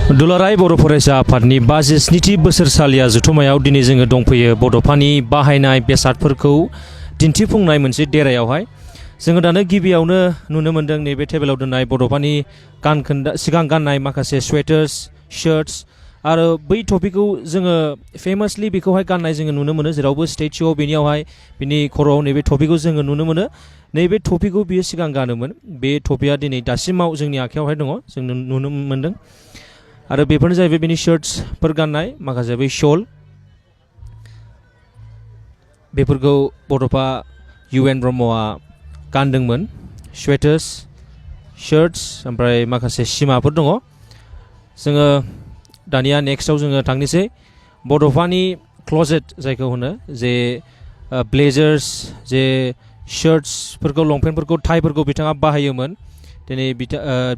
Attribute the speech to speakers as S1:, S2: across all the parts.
S1: दुलाराय बर' फरायसा आफादनि 52थि बोसोरसालिया जथुम्मायाव दिनै जोङो दंफैयो बड'फानि बाहायनाय बेसादफोरखौ दिन्थिफुंनाय मोनसे देरायावहाय जोङो दानो गिबियावनो नुनो मोन्दों नैबे टेबोलाव दोननाय बड'फानि सिगां गाननाय माखासे स्वेटार्स शार्ट्स आरो बै टपिकखौ जोङो फेमासलि बेखौहाय गाननाय जोङो नुनो मोनो जेरावबो स्टेचुआव बेनियावहाय बिनि खर'आव नैबे टपिकखौ जोङो नुनो मोनो नैबे टपिकखौ बियो सिगां गानोमोन बे टपिकआ दिनै दासिमाव जोंनि आखायावहाय दङ जों नुनो मोन्दों आरो बेफोरनो जाहैबाय बेनि शार्ट्सफोर गाननाय माखासे बै शल बेफोरखौ बड'फा UN ब्रह्मआ गानदोंमोन स्वेटार्स शार्ट्स ओमफ्राय माखासे सिमाफोर दङ जोङो दानिया नेक्स्टआव जोङो थांनोसै बड'फानि क्लजेट जायखौ होनो जे ब्लेजार्स जे शार्ट्सफोरखौ लंपेन्टफोरखौ टाइफोरखौ बिथाङा बाहायोमोन दिनै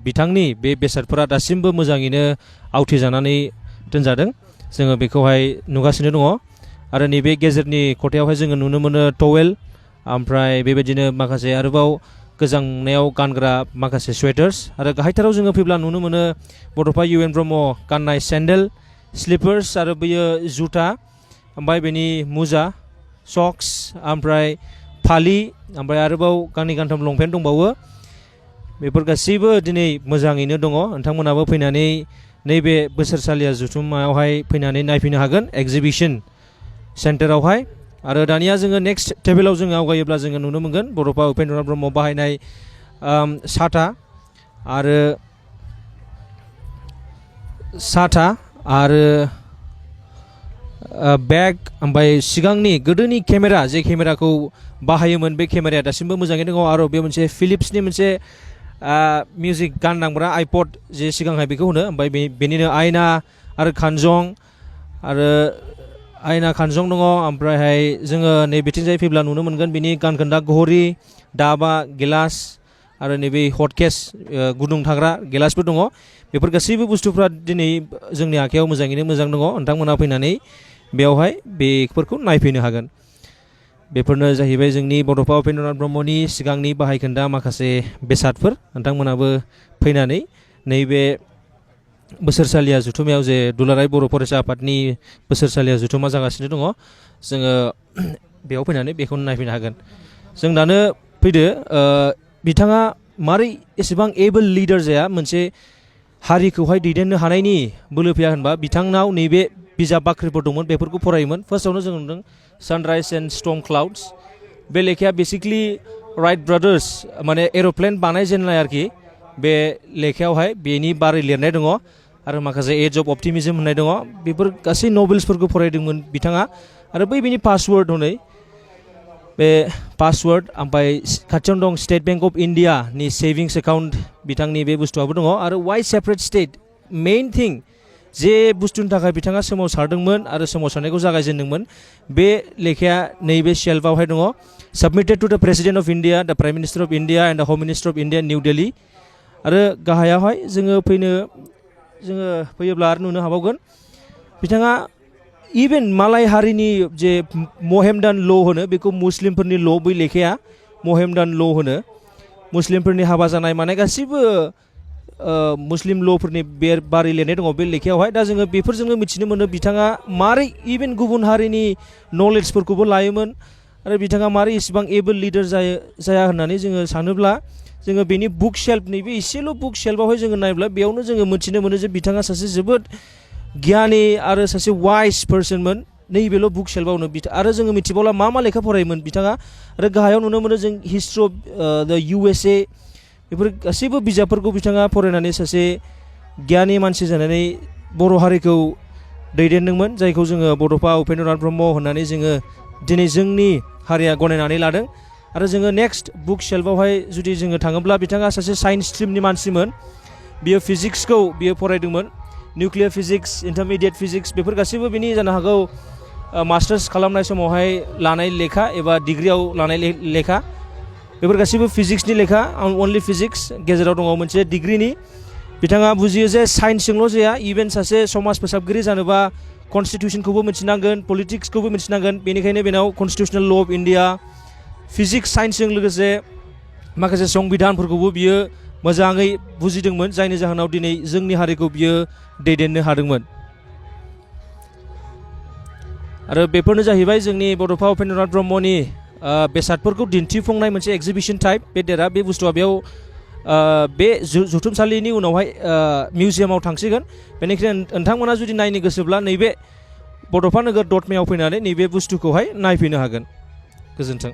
S1: बिथांनि बे बेसादफोरा दासिमबो मोजाङैनो आवथिजानानै दोनजादों जोङो बेखौहाय नुगासिनो दङ आरो नैबे गेजेरनि खथायावहाय जोङो नुनो मोनो टवेल ओमफ्राय बेबायदिनो माखासे आरोबाव गोजांनायाव गानग्रा माखासे स्वेटार्स आरो गाहायथाराव जोङो फैब्ला नुनो मोनो बड'फा UN ब्रह्म गाननाय सेन्डेल स्लिपार्स आरो बेयो जुथा ओमफ्राय बेनि मुजा सक्स ओमफ्राय फालि ओमफ्राय आरोबाव गांनै गांथाम लंपेन्ट दंबावो बेफोर गासैबो दिनै मोजाङैनो दङ नोंथांमोनाबो फैनानै नैबे बोसोरसालिया जथुम्मायावहाय फैनानै नायफैनो हागोन एग्जिबिशन सेन्टारावहाय आरो दानिया जोङो नेक्स्ट टेबोलाव जोङो आवगायोब्ला जोङो नुनो मोनगोन बड'फा उपेन्द्रनाथ ब्रह्म बाहायनाय साथा आरो बेग ओमफ्राय सिगांनि गोदोनि केमेरा जे केमेराखौ बाहायोमोन बे केमेराया दासिमबो मोजाङैनो दङ आरो बे मोनसे फिलिप्सनि मोनसे मिउजिक गान दामग्रा आइपड जे सिगांहाय बेखौ होनो ओमफ्राय बेनिनो आयना आरो खानजं दङ ओमफ्रायहाय जोङो नैबेथिंजाय फैब्ला नुनो मोनगोन बिनि गानखोन्दा घरि दाबा गिलास आरो नैबे हटकेस गुदुं थाग्रा गिलासबो दङ बेफोर गासैबो बुस्थुफ्रा दिनै जोंनि आखायाव मोजाङैनो मोजां दङ नोंथांमोना फैनानै बेयावहाय बेफोरखौ नायफैनो हागोन बेफोरनो जाहैबाय जोंनि बड'फा उपेन्द्रनाथ ब्रह्मनि सिगांनि बाहायखोन्दा माखासे बेसादफोर नोंथांमोनाबो फैनानै नैबे बोसोरसालिया जथुम्मायाव जे दुलाराय बर' फरायसा आफादनि बोसोरसालिया जथुम्मा जागासिनो दङ जोङो बेयाव फैनानै बेखौनो नायफैनो हागोन जों दानो फैदो बिथाङा मारै एसेबां एबोल लिडार जाया मोनसे हारिखौहाय दैदेननो हानायनि बोलो फैया होनबा बिथांनाव नैबे बिजाब बाख्रिफोर दंमोन बेफोरखौ फरायोमोन फार्स्टआवनो जों नुदों सानराइज एन्ड स्टर्म क्लाउड्स बे लेखाया बेसिकलि राइट ब्रादार्स माने एर'प्लेन बानायजेननाय आरोखि बे लेखायावहाय बेनि बारै लिरनाय दङ आरो माखासे एज अफ अपटिमिजम होननाय दङ बेफोर गासै नभेल्सफोरखौ फरायदोंमोन बिथाङा आरो बेनि पासवर्ड हनै बे पासवर्ड ओमफ्राय खाथियावनो दं स्टेट बेंक अफ इन्डियानि सेभिंस एकाउन्ट बिथांनि बे बुस्थुआबो दङ आरो वाइ सेपारेट स्टेट मेइन थिं जे बुस्थुनि थाखाय बिथाङा सोमावसारदोंमोन आरो सोमावसारनायखौ जागायजेनदोंमोन बे लेखाया नैबे शेल्फआवहाय दङ submitted to the president of India the prime minister of India and the home minister of India new Delhi आरो गाहायावहाय जोङो फैयोब्ला आरो नुनो हाबावगोन बिथाङा इभेन मालाय हारिनि जे महेमदान ल' होनो बेखौ मुस्लिमफोरनि ल' बै लेखाया महेमदान ल' होनो मुस्लिमफोरनि हाबा जानाय माने गासैबो मुस्लिम ल'फोरनि बारै लिरनाय दङ बे लेखायावहाय दा जोङो बेफोरजोंनो मिथिनो मोनो बिथाङा मारै इभेन गुबुन हारिनि नलेजफोरखौबो लायोमोन आरो बिथाङा मारै इसेबां एबोल लिडार जाया होननानै जोङो सानोब्ला जोङो बेनि बुक शेल्फ नैबे एसेल' बुक शेल्फआवहाय जोङो नायब्ला बेयावनो जोङो मिथिनो मोनो जे बिथाङा सासे जोबोद गियानि आरो सासे वाइस पार्सनमोन नैबेल' बुक शेल्फआवनो आरो जोङो मिथिबावला मा लेखा फरायोमोन बिथाङा आरो गाहायाव नुनो मोनो जों हिस्ट्रि अफ द USA बेफोर गासैबो बिजाबफोरखौ बिथाङा फरायनानै सासे गियानि मानसि जानानै बर' हारिखौ दैदेनदोंमोन जायखौ जोङो बड'फा उपेन्द्रनाथ ब्रह्म होननानै जोङो दिनै जोंनि हारिया गनायनानै लादों आरो जोङो नेक्स्ट बुक शेल्फआवहाय जुदि जोङो थाङोब्ला बिथाङा सासे साइन्स स्ट्रिमनि मानसिमोन बियो फिजिक्सखौ बियो फरायदोंमोन निउक्लियार फिजिक्स इन्टारमिडियेट फिजिक्स बेफोर गासैबो बिनि जानो हागौ मास्टार्स खालामनाय समावहाय लानाय लेखा एबा डिग्रियाव लानाय लेखा बेफोर गासैबो फिजिक्सनि लेखा अनलि फिजिक्स गेजेराव दङ मोनसे डिग्रिनि बिथाङा बुजियो जे साइन्सजोंल' जाया इभेन सासे समाज फोसाबगिरि जानोबा कनस्टिटिउसनखौबो मिथिनांगोन पलिटिक्सखौबो मिथिनांगोन बेनिखायनो बेनाव कनस्टिटिउसनेल ल' अफ इन्डिया फिजिक्स साइन्सजों लोगोसे माखासे संबिधानफोरखौबो बियो मोजाङै बुजिदोंमोन जायनि जाहोनाव दिनै जोंनि हारिखौ बियो दैदेननो हादोंमोन आरो बेफोरनो जाहैबाय जोंनि बड'फा उपेन्द्रनाथ ब्रह्मनि बेसादफोरखौ दिन्थिफुंनाय मोनसे एग्जिबिशन टाइप बे देरा बे बुस्थुआ बेयाव बे जुथुमसालिनि उनावहाय मिउजियामाव थांसिगोन बेनिखायनो नोंथांमोना जुदि नायनो गोसोब्ला नैबे बड'फा नोगोर दतमायाव फैनानै नैबे बुस्थुखौहाय नायफैनो हागोन गोजोन्थों